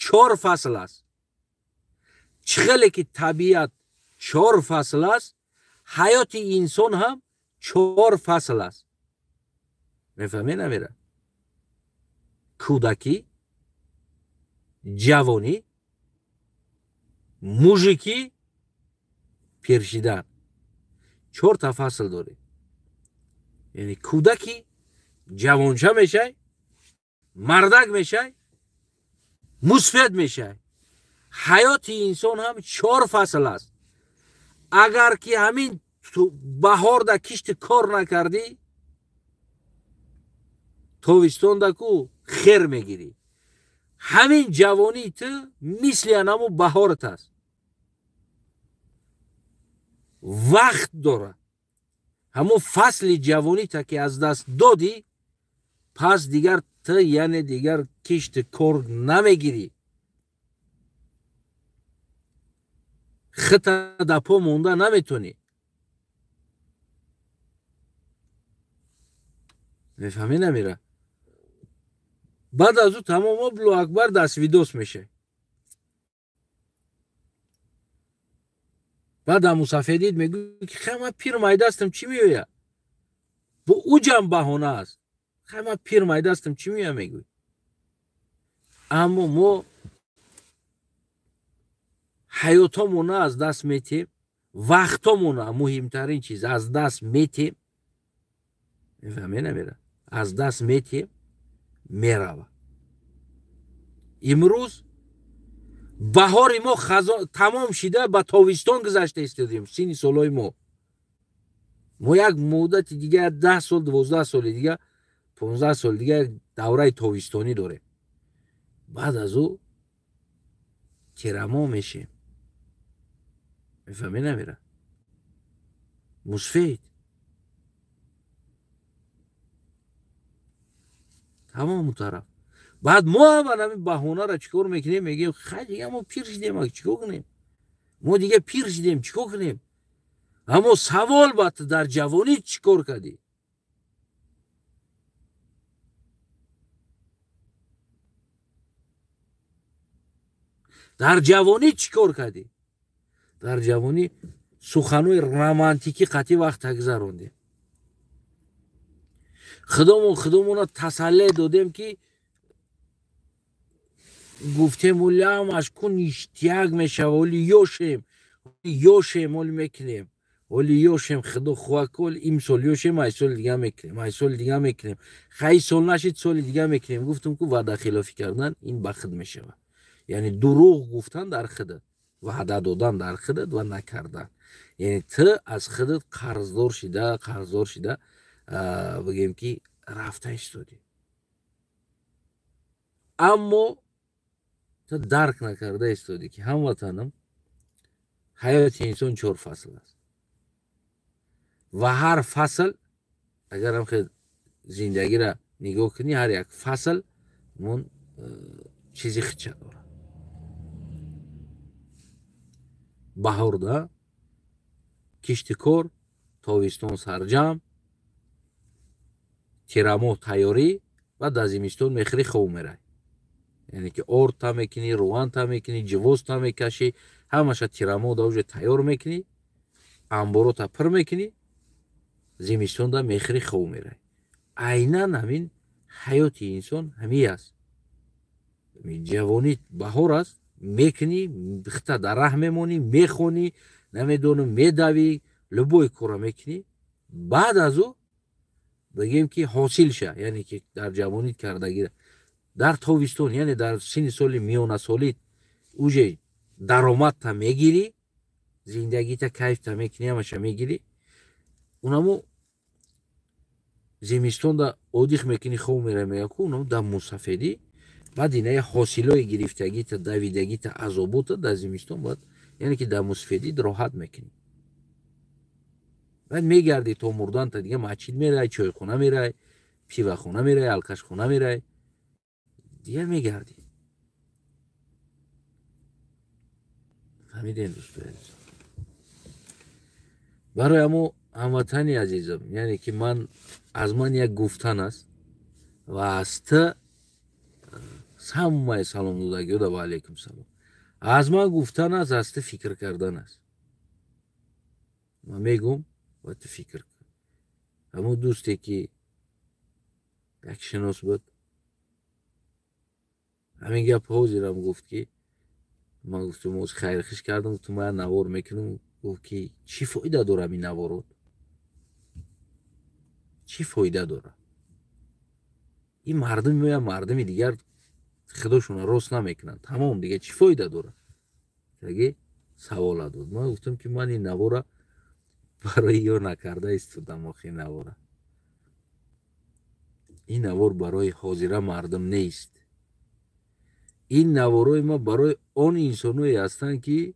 чор фасл аст. Чӣ хеле ки табиат чор фасл аст, ҳаёти инсон ҳам чор фасл аст. Мефаҳмед намера? Кӯдакӣ, ҷавонӣ, мужикӣ, пиршидан. Чорта фасл дорем. Яъне кӯдаки, ҷавонча мешай, мардак мешай, мусфед мешай. Ҳаёти инсон ҳам чор фасл аст. Агар ки ҳамин баҳорда кишти кор накардӣ, тобистонда ку хер мегирӣ. Ҳамин ҷавонии ту мисли анаму баҳорат аст, вақт дорад. Ҳамун фасли ҷавонита ки аз даст додӣ, пас дигар ту, яъне дигар кишти кор намегирӣ, хита да по монда наметонӣ. Мефаҳмӣ намера? Баъд аз ӯ тамом, облу акбар даствидос мешавӣ. Баъд мусафедид мегӯ, ки хай, ман пир майдастам, чӣ меоя? Бо ӯ ҷам баҳона аст. Хай, ман пир майдастам, чӣ меоя, мегӯй. Аммо мо ҳаётомона аз даст метем, вақтомона, муҳимтарин чиз, аз даст метем. Мефаҳме намера? Аз даст метем, мерава. Имрӯз баҳори мо тамом шида, ба тобистон гузашта истодем. Синни солҳои мо як муддати дига, 10 сол, 12 соли дига, 15 соли дига як давраи тобистонӣ дорем. Баъд аз ӯ тирамо мешем. Мефаҳмӣ намера? Мусфед тамому тараф. Баъд мо ҳам ҳамин баҳонаро чӣ кор мекунем? Мегӯем, хай, дига мо пир шидем, чӣ кор кунем? Мо дига пир шидем, чӣ кор кунем? Аммо савол ба ту: дар ҷавонӣ чӣ кор кардӣ? Дар ҷавонӣ чӣ кор кардӣ? Дар ҷавонӣ суханҳои романтикӣ қатъи вақт гузарондем. Худомон худомона тасалле додем, ки гуфтем, оли ҳамаш кун иштияк мешава, оли ёшем, ёшем, оли мекунем, оли ёшем, худо хоҳа кол имсол ёшем, ай соли дига мекунем, ай соли дига мекунем, хай сол нашид, соли дига мекунем. Гуфтум ку, ваъдахилофӣ кардан ин ба худ мешавад, яъне дурӯғ гуфтан дар худат, ваъда додан дар худат ва накардан, яъне ту аз худат қарздор шида, қарздор шида, бигем ки рафта истодӣ. Аммо ту дарк накарда истодӣ, ки ҳамватанам, ҳаёти инсон чор фасл аст ва ҳар фасл, агар ҳам хел зиндагиро нигоҳ кунӣ, ҳар як фасл мон чизи худша дорад. Баҳорда кишти кор, тобистон сарҷамъ, тирамоҳ тайёрӣ ва дар зимистон мехӯрӣ, хоб мерай. Яъне ки орд та мекунӣ, рӯған та мекунӣ, ҷивоз та мекашӣ, ҳамаша тирамоҳ да уже тайёр мекунӣ, амборота пур мекунӣ, зимистонда мехӯрӣ, хоб мерай. Айнан ҳамин ҳаёти инсон ҳамин аст. Ҷавонӣ баҳор аст, мекунӣ, хита дар раҳ мемонӣ, мехонӣ, намедонам, медавӣ, любой кора мекунӣ. Баъд аз ӯ бигем ки ҳосил ша, яъне ки дар ҷавонит кардагӣ, дар тобистон, яъне дар синни соли миёнасолит уже даромадта мегирӣ, зиндагита кайфта мекунӣ, ҳамаша мегирӣ. Унамо зимистонда одих мекунӣ, хоб меравӣ, меяку унамо дар мусафедӣ. Баъд инаи ҳосилои гирифтагита, давидагита, азобота дар зимистон баъд, яъне ки дар мусафедӣ роҳат мекунӣ. Баъд мегардӣ то мурданта, дига масҷид мерай, чойхона мерай, пивахона мерай, алкашхона мерай, дига мегардӣ. Фаҳмидем, дӯстои азиз? Барои ҳамо ҳамватани азизам, яъне ки ман аз ман як гуфтан аст ва аз ту ҳамаи салом додагиёда ва алайкум салом. Аз ман гуфтан аст, аз ту фикр кардан аст. Ман мегӯм ва ту фикр кун. Ҳамон дӯсте ки як шинос буд, ҳамин гап ҳозирам гуфт, ки ман гуфтам оз хайрхиш кардам, гуфтам ман навор мекунам. Гуфт ки чӣ фоида дорам ин наворот? Чӣ фоида дорад? Ин мардум меояд, мардуми дигар худошонро рост намекунанд. Тамом, дига чӣ фоида дорад? Таги савола дод. Ман гуфтам ки ман ин навора барои ё накарда истодам. Охи навора, ин навор барои ҳозира мардум нест. Ин наворои ма барои он инсоное ҳастанд, ки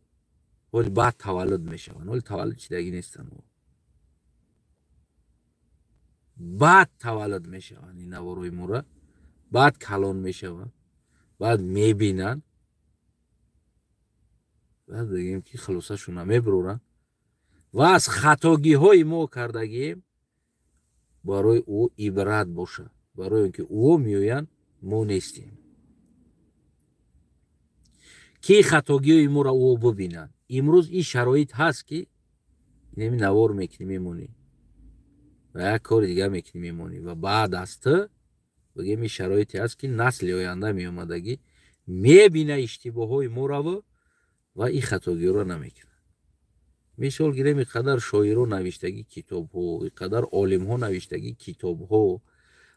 ҳоли баъд таваллуд мешаванд, ҳоли таваллуд шидагӣ нестанд, баъд таваллуд мешаванд. Ин наворои мора баъд калон мешаванд, баъд мебинанд, баъд бигем ки хулосашона мебуроранд ва аз хатогиҳои мо кардагием барои ӯ ибрат бошад, барои он ки ӯ меоянд, мо нестем, ки хатогиҳои моро ӯ бибинанд. Имрӯз ин шароит ҳаст, ки инами навор мекунӣ, мемонӣ ва як кори дигар мекунӣ, мемонӣ ва баъд аз ту бигем ин шароите ҳаст, ки насли оянда меомадагӣ мебина иштибоҳҳои мораву ва ин хатогиҳоро намекунад. Мисол гирем, ин қадар шоиро навиштагӣ китобҳо, ин қадар олимҳо навиштагӣ китобҳо.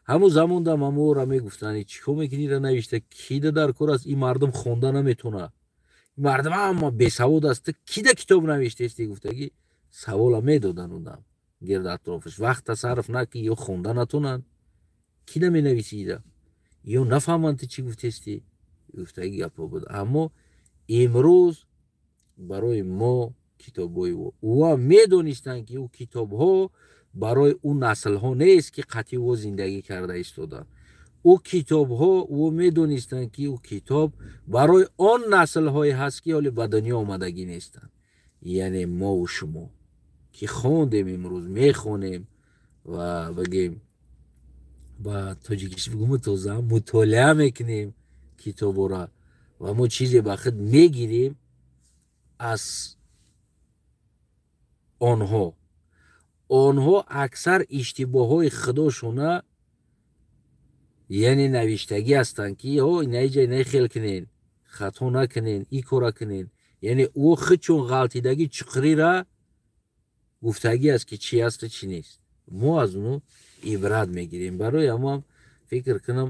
Ҳамун замон дам ҳаморо мегуфтанд, чӣ кор мекунӣ ира навишта, кида дар кор аст, ин мардум хонда наметавонад, ин мардум ҳама бесавод аст, ту кида китоб навиштаисти, гуфтагӣ савола медоданд одам гирд атрофаш. Вақта сарф накӣ, ё хонда натонанд, кида менависӣ ира, ё нафаҳманд ту чӣ гуфтести, гуфтагӣ гапҳо буд. Аммо имрӯз барои мо китобҳои ӯ, ӯ медонистанд, ки ӯ китобҳо барои ӯ наслҳо нест, ки қатъи ӯ зиндагӣ карда истоданд. Ӯ китобҳо, ӯ медонистанд, ки ӯ китоб барои он наслҳое ҳаст, ки ҳоле ба дунё омадагӣ нестанд. Яъне мову шумо ки хондем, имрӯз мехонем ва бигем ба тоҷикиш бигӯм, тоза мутолиа мекунем китобора ва мо чизе ба худ мегирем аз онҳо. Онҳо аксар иштибоҳҳои худошона, яъне навиштагӣ ҳастанд, ки ҳо инаиҷа инаи хел кунен, хато накунен, ин кора кунен. Яъне ӯ худ чун ғалтидагӣ чуқурира гуфтагӣ аст, ки чӣ ҳасту чӣ нест. Мо аз оно ибрат мегирем. Барои ҳамоам фикр кунам,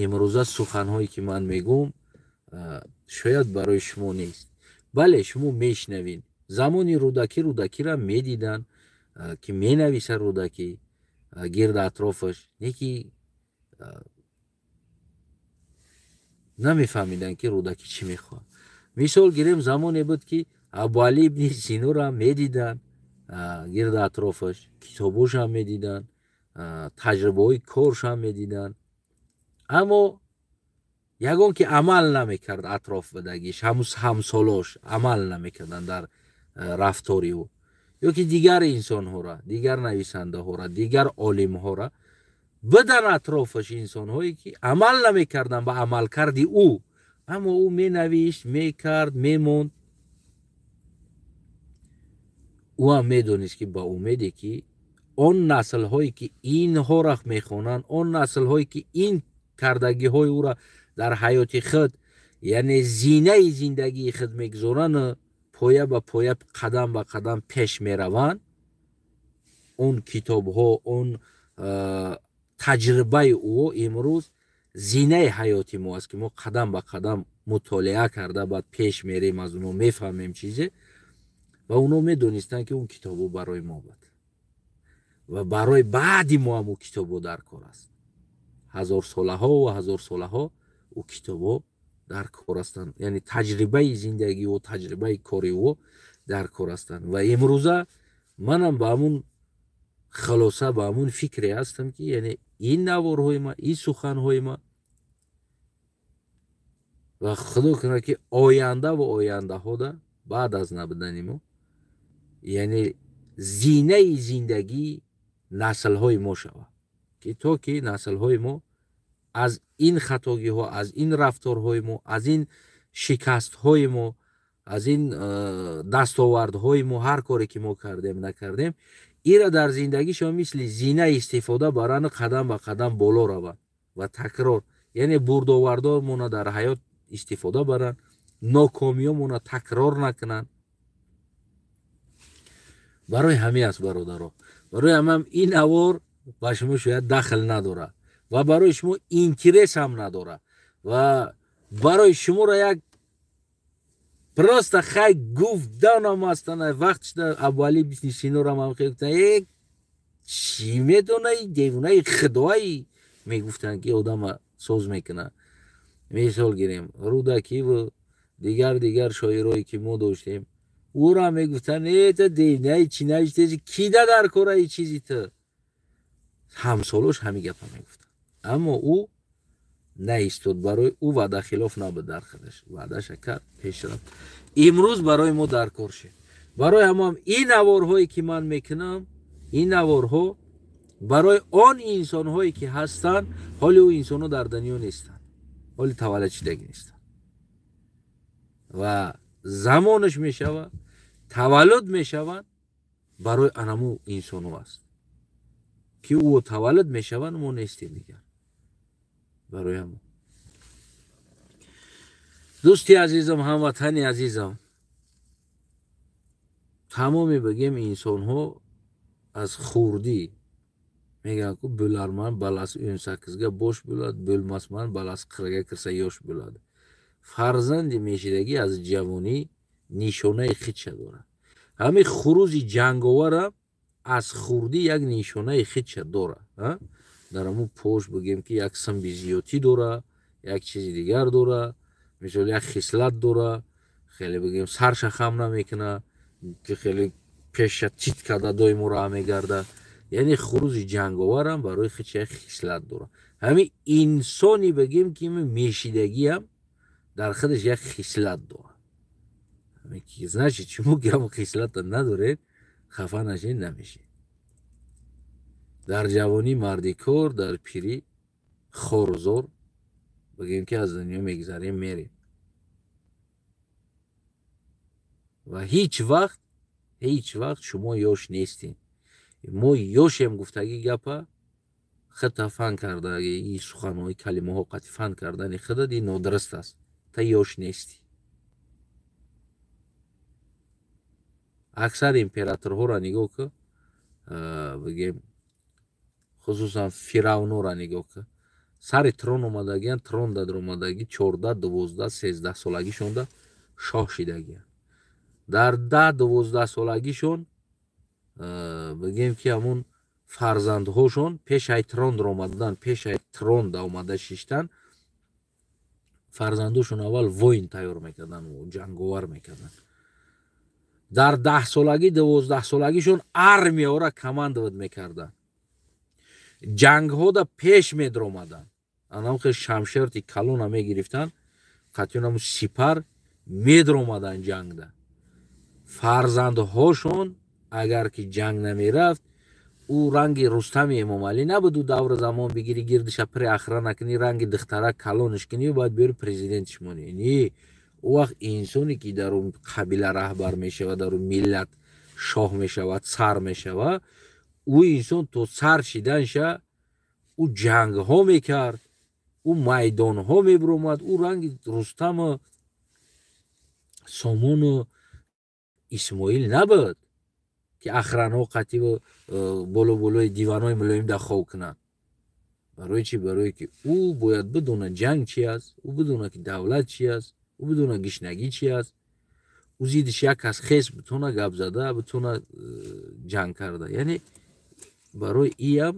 имрӯза суханҳое ки ман мегӯм, шояд барои шумо нест. Бале, шумо мешнавед. Замони Рӯдакӣ Рӯдакиро медиданд, ки менависад Рӯдакӣ гирд атрофаш, не ки Намефаҳмиданд, ки Рӯдакӣ чӣ мехоҳад. Мисол гирем, замоне буд, ки Абуалӣ ибни Синора медиданд гирди атрофаш, китобошам медиданд, таҷрибаҳои коршам медиданд, аммо ягон ки амал намекард. Атроф будагиш, ҳамсолош амал намекарданд дар рафтори ӯ, ё ки дигар инсонҳоро, дигар нависандаҳоро, дигар олимҳоро бидан атрофаш инсонҳое, ки амал намекарданд ба амалкарди ӯ, аммо ӯ менавишт, мекард, мемонд. Ӯ ҳам медонист, ки ба умеде ки он наслҳое, ки инҳоро мехонанд, он наслҳое, ки ин кардагиҳои ӯро дар ҳаёти худ, яъне зинаи зиндагии худ мегузоранд, поя ба поя, қадам ба қадам пеш мераванд, он китобҳо, он таҷрибаи ӯ имрӯз зинаи ҳаёти мо аст, ки мо қадам ба қадам мутолиа карда, баъд пеш мерем, аз онҳо мефаҳмем чизе. Ва онҳо медонистанд, ки он китобҳо барои мо буд ва барои баъди мо ҳам ӯ китобҳо дар кор аст. Ҳазорсолаҳо ва ҳазорсолаҳо ӯ китобҳо дар кор ҳастанд, яъне таҷрибаи зиндагии ӯ, таҷрибаи кори ӯ дар кор ҳастанд. Ва имрӯза манам ба ҳамун хулоса, ба ҳамун фикре ҳастам, ки яъне ин наворҳои ма, ин суханҳои ма, ва худо кунад, ки оянда ва ояндаҳода баъд аз набудани мо, яъне зинаи зиндагии наслҳои мо шавад, ки то ки наслҳои мо аз ин хатогиҳо, аз ин рафторҳои мо, аз ин шикастҳои мо, аз ин дастовардҳои мо, ҳар коре ки мо кардем, накардем, ира дар зиндагишон мисли зина истифода баранд, қадам ба қадам боло раванд ва такрор, яъне бурдовардҳомона дар ҳаёт истифода баранд, нокомиёмона такрор накунанд. Барои ҳамин аст, бародаро, барои ҳамам ин авор ба шумо шояд дахл надорад ва барои шумо интерес ҳам надорад ва барои шуморо як просто хай гуфтанам ҳастан. Вақт шуда Абуалӣ ибни Синорам ҳам хел гуфтан: «Э, чӣ медонаи, девонаи худои», мегуфтанд, ки одама соз мекунад. Мисол гирем, Рӯдакиву дигар шоирое, ки мо доштем, ӯро мегуфтанд: «Э, та девонаи, чӣ навиштези, кида дар кораи чизи ту?» Ҳамсолош ҳамин гапа мегуфтанд, аммо ӯ наистод. Барои ӯ ваъдахилоф набуд дар худаш, ваъдаша кард, пеш рафт, имрӯз барои мо дар кор шид. Барои ҳамам ин наворҳое, ки ман мекунам, ин наворҳо барои он инсонҳое, ки ҳастанд, ҳоли ӯ инсонҳо дар дунё нестанд, ҳоли таваллуд шидагӣ нестанд ва замонаш мешавад, таваллуд мешаванд, барои анаму инсонҳо аст, ки ӯ таваллуд мешаванд, мо нестем дигар. Барои ҳамо, дӯсти азизам, ҳамватани азизам, тамоми бигем инсонҳо аз хурдӣ мегӯянд ку: «Bo'larman balasi 18ga bosh bo'ladi, bo'lmasman balasi 40ga kirsa yosh bo'ladi». Фарзанди мешидагӣ аз ҷавонӣ нишонаи худша дорад. Ҳамин хурузи ҷанговарам аз хурдӣ як нишонаи худша дорад. Дар ҳамун пош, бигем, ки як симби зиётӣ дора, як чизи дигар дора, мисол, як хислат дора, хеле, бигем, сарша хам намекуна, ки хеле пеша тит карда доимо роҳ мегарда. Яъне хурузи ҷанговарам барои худша як хислат дорад. Ҳамин инсони, бигем, ки мешидагиам дар худаш як хислат дорад. Значит, шумо ки ҳамон хислата надоред, хафа нашед, намешед. Дар ҷавонӣ марди кор, дар пирӣ хорузор, бигем, ки аз дунё мегзарем, мерем. Ва ҳеҷ вақт, ҳеҷ вақт шумо ёш нестед. Мо ёшем гуфтагӣ гапа худта фан кардаги, и суханҳои калимаҳо қати фан кардани худат, ин нодуруст аст. Та ёш нестӣ. Аксар императорҳоро нигоҳ кун, бигем, хусусан фиравнора нигоҳ кун, сари трон омадагиян, трон дар омадагӣ 14, 12, 13 солагишонда шоҳ шидагиян. Дар 10, 12 солагишон, бигем, ки ҳамун фарзандҳошон пешай трон омадан, пешай трон да омада шиштан. Фарзандошон аввал воин тайёр мекарданд, ҷанговар мекарданд. Дар 10 солагӣ, 12 солагишон армияҳоро командовать мекарданд, ҷангҳода пеш медаромаданд. Анам хел шамшерти калона мегирифтанд, қатъиёнаму сипар медаромаданд ҷангда. Фарзандҳошон агар ки ҷанг намерафт, ӯ ранги Рустами Эмомалӣ набуд. Ӯ давра замон бигири, гирдиша пири ахра накунӣ, ранги духтарак калониш кунӣ, бояд биёри президентиш монӣ. Не, ӯ вақт инсоне ки дар ӯ қабила раҳбар мешавад, дар ӯ миллат шоҳ мешавад, сар мешавад, ӯ инсон то сар шиданша ӯ ҷангҳо мекард, ӯ майдонҳо мебиромад. Ӯ ранги Рустаму Сомону Исмоил набуд, ки охранаҳо қативу боло болои диванҳои мулоим да хоб кунанд. Барои чӣ? Барое ки ӯ бояд бидонад, ҷанг чи аст, ӯ бидонад, ки давлат чи аст, ӯ бидонад, гишнагӣ чи аст, ӯ зиддиш як кас хес битона гап зада битона, ҷанг карда. Яъне барои иам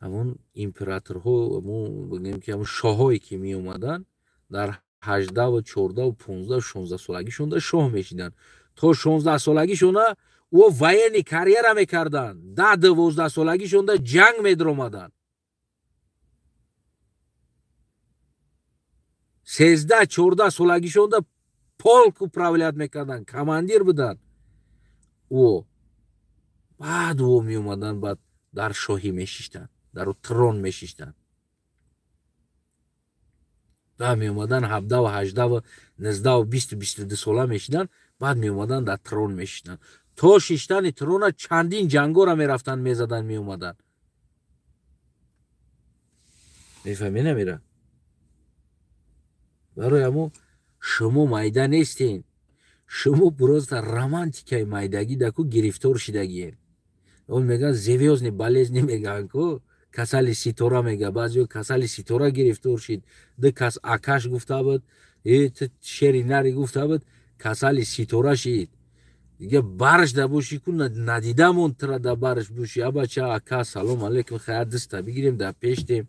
ҳамон императорҳо, ҳамон бигӯем ки ҳамон шоҳое ки меомаданд, дар 18ву 14ву 15, 16 солагишонда шоҳ мешиданд. То 16 солагишона ӯ военный карьера мекарданд, 10, 12 солагишонда ҷанг медаромаданд, 13, 14 солагишонда полк управлять мекарданд, командир буданд. Ӯ баъд ӯ меомаданд, баъд дар шоҳӣ мешиштанд, дар трон мешиштанд. Баъд меомаданд, 17ву 18ву 19ву 20, 22 сола мешиданд, баъд меомаданд, дар трон мешиштанд. То шиштани трона чандин ҷангора мерафтанд, мезаданд, меомаданд. Мефаҳмӣ, намера? Барои ҳамо шумо майда нестен, шумо просто романтикаи майдагӣ даку гирифтор шидагиен. Он мегӯянд, звёздный болезни мегӯянд ку, касали ситора мега. Баъзео касали ситора гирифтор шид. Ду кас акаш гуфта буд: «Э, ту шери нари», гуфта буд, касали ситора шид. Дига барш да бошӣ ку, надидамон тра да барш бошӣ. Абача, ака, салом алейкум, хая диста бигирем, да пештем.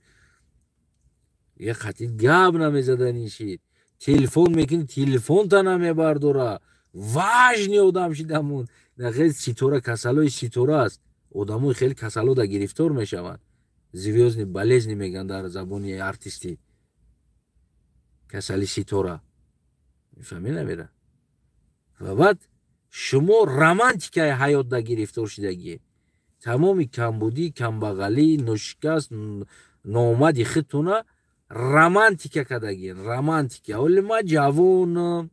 Дига қатъи гап намезаданӣ шид. Телефон мекунӣ, телефонта намебардора. Важный одам шидамон. Хеле ситора, касалои ситора аст. Одамои хеле касало да гирифтор мешаванд. Звёздный болезни мегӯянд дар забони артистӣ, касали ситора. Мефаҳмӣ, намера? Ва баъд шумо романтикаи ҳаёт да гирифтор шидагие. Тамоми камбудӣ, камбағалӣ, ношикаст, ноомади худтона романтика кардагиен. Романтика: оли ман ҷавонам,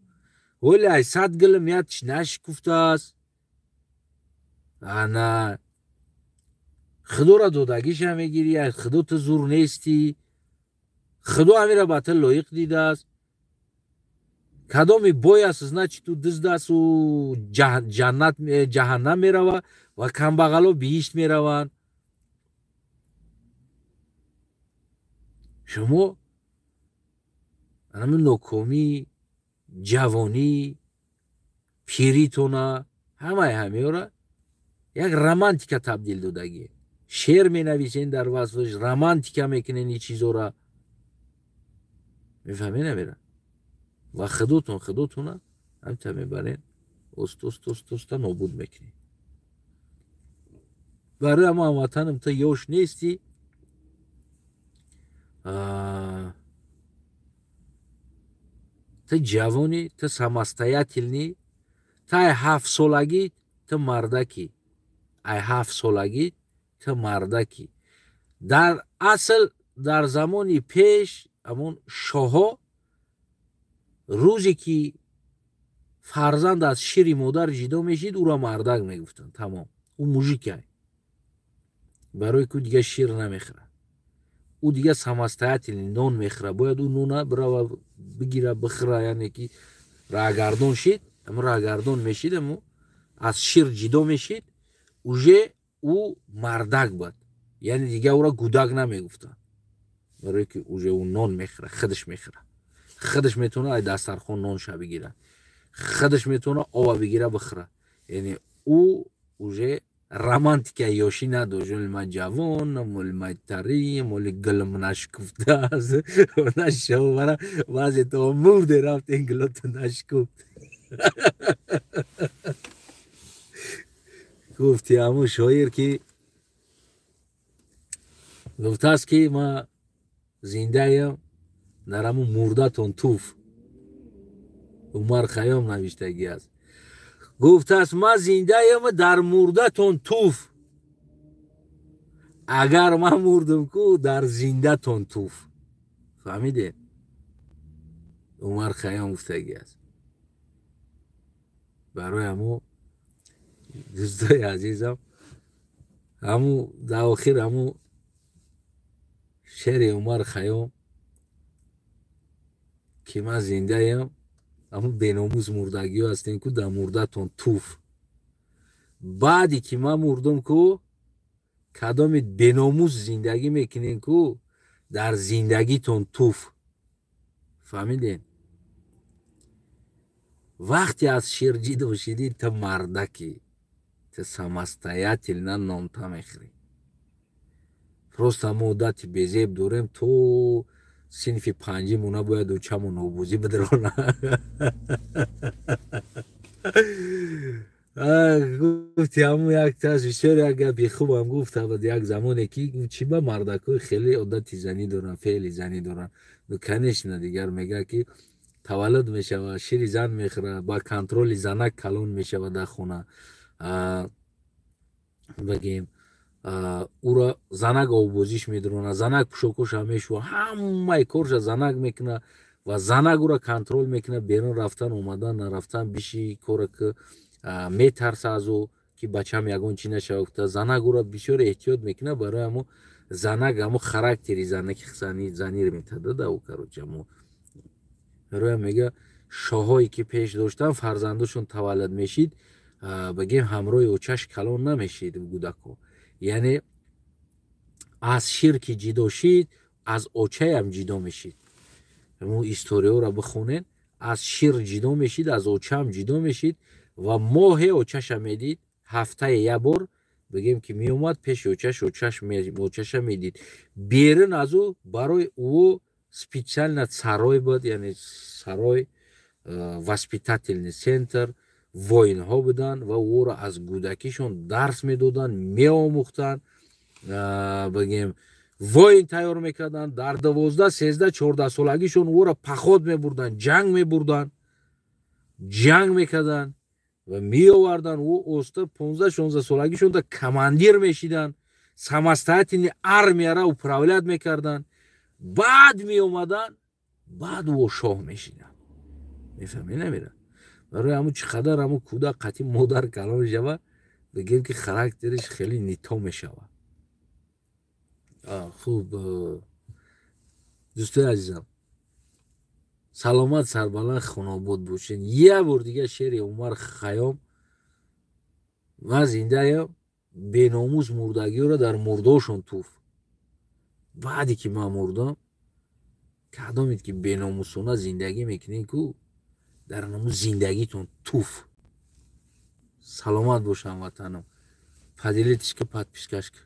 оли ай сад гилм ятш нашикуфтааст. Ана худоро додагиша мегирӣ, худо ту зур нестӣ, худо ҳамира ба ту лоиқ дидааст. Кадоми бой аст, значит, ӯ дизд аст, ӯ ҷаннат ҷаҳаннам мерава ва камбағало биҳишт мераванд. Шумо ҳамин нокомӣ, ҷавонӣ, пиритона, ҳамаи ҳамеёра як романтика табдил додагӣ. Шеър менависен дар васфаш, романтика мекунен ин чизора. Мефаҳмед, намера? Ва худотон худотона ҳамта мебарен, оста оста оста оста нобуд мекунед. Барои ҳама, ҳамватанам, ту ёш нестӣ, ту ҷавонӣ, ту самостоятельный. Ту ай 7 солагӣ ту мардакӣ, ай 7 солагӣ ту мардакӣ. Дар асл, дар замони пеш ҳамон шоҳо рӯзе ки фарзанд аз шири модар ҷидо мешид, ӯро мардак мегуфтанд. Тамом, ӯ мужикай, барои ки ӯ дига шир намехӯрад, ӯ дига самостоятельный нон мехӯрад, бояд ӯ нона бирава бигира, бихӯра. Яъне ки раҳгардон шид, ам раҳгардон мешид, аму аз шир ҷидо мешид, уже ӯ мардак буд. Яъне дига ӯро гудак намегуфтанд, барое ки уже ӯ нон мехӯрад, худаш мехӯрад, худаш метавонад ай дастархон нонша бигирад, худаш метавонад ова бигира, бихӯрад. Яъне ӯ уже Романтика ёшӣ надошт. Оли ман ҷавонам, оли ман тарим, оли гулм нашкуфтааст. Нашавара баъзе то мурде рафтен, гулото нашкуфт. Гуфти ҳамун шоир, ки гуфтааст, ки ма зиндаям, дар ҳамун мурдатон туф. Умар Хайём навиштагӣ аст. Гуфтааст: ман зиндаям, дар мурдатон туф, агар ман мурдам ку, дар зиндатон туф. Фаҳмидед? Умар Хайём гуфтагӣ аст. Барои ҳамо, дӯстои азизам, ҳаму дар охир ҳаму шеъри Умар Хайём, ки ман зиндаям, ҳамун беномус мурдагиҳо ҳастем ку, дар мурдатон туф. Баъде ки ман мурдам ку, кадоми беномус зиндагӣ мекунем ку, дар зиндагитон туф. Фаҳмидем? Вақте аз шир ҷидо шидӣ, ту мардакӣ, ту самостоятельно нонта мехӯрӣ. Просто мо одати безеб дорем, то синфи панҷимона бояд очамон обозӣ бидрона. Гуфти ҳамун як тас бисёр як гапи хубам гуфта буд як замоне, ки чӣ ба мардакҳои хеле одати занӣ доранд, феъли занӣ доранд. Ну, конечно, дигар мега, ки таваллуд мешавад, шири зан мехӯрад, ба контроли занак калон мешавад дар хона. Бигем, ӯро занак обозиш медуронад, занак пӯшокоша мешӯва, ҳамаи корша занак мекунад ва занак ӯро контрол мекунад: берун рафтан, омадан, нарафтан, биши кора ки метарса аз ӯ, ки бачам ягон чӣ нашава гуфта, занак ӯро бисёр эҳтиёт мекунад. Барои ҳамо занак ҳамо характери занаки заниро метада да ӯ, короче, ҳамо бароям мега, шоҳое ки пеш доштан, фарзандошон таваллуд мешид, бигем, ҳамроҳи очаш калон намешид гудако. Яъне аз шир ки ҷидо шид, аз очаям ҷидо мешид. Мо историҳоро бихонед: аз шир ҷидо мешид, аз очаам ҷидо мешид ва моҳе очаша медид, ҳафтае як бор, бигем, ки меомад пеши очаш, очаша медид. Берун аз ӯ барои ӯ специально сарой буд, яъне сарой, воспитательный центр, воинҳо буданд ва ӯро аз кӯдакишон дарс медоданд, меомӯхтанд, бигем, воин тайёр мекарданд. Дар 12, 13, 14 солагишон ӯро поход мебурданд, ҷанг мебурданд, ҷанг мекарданд ва меоварданд. Ӯ оста 15, 16 солагишон да командир мешиданд, самостоятельный армияра управлять мекарданд. Баъд меомаданд, баъд ӯ шоҳ мешиданд. Мефаҳмӣ, намера? Барои ҳамун чӣ қадар ҳамун кӯдак қатъи модар калон шава, бигем, ки характериш хеле не то мешавад. Хуб, дӯстои азизам, саломат, сарбаланд, хонобод бошед. Як бор дига шеъри Умар Хайём: ман зиндаям, беномус мурдагиёро дар мурдошон туф, баъде ки ман мурдам, кадомед ки беномусона зиндагӣ мекунед ку, дар наму зиндагитон туф. Саломат бош, ҳамватанам. Поделитесь ка, подпискаш ка.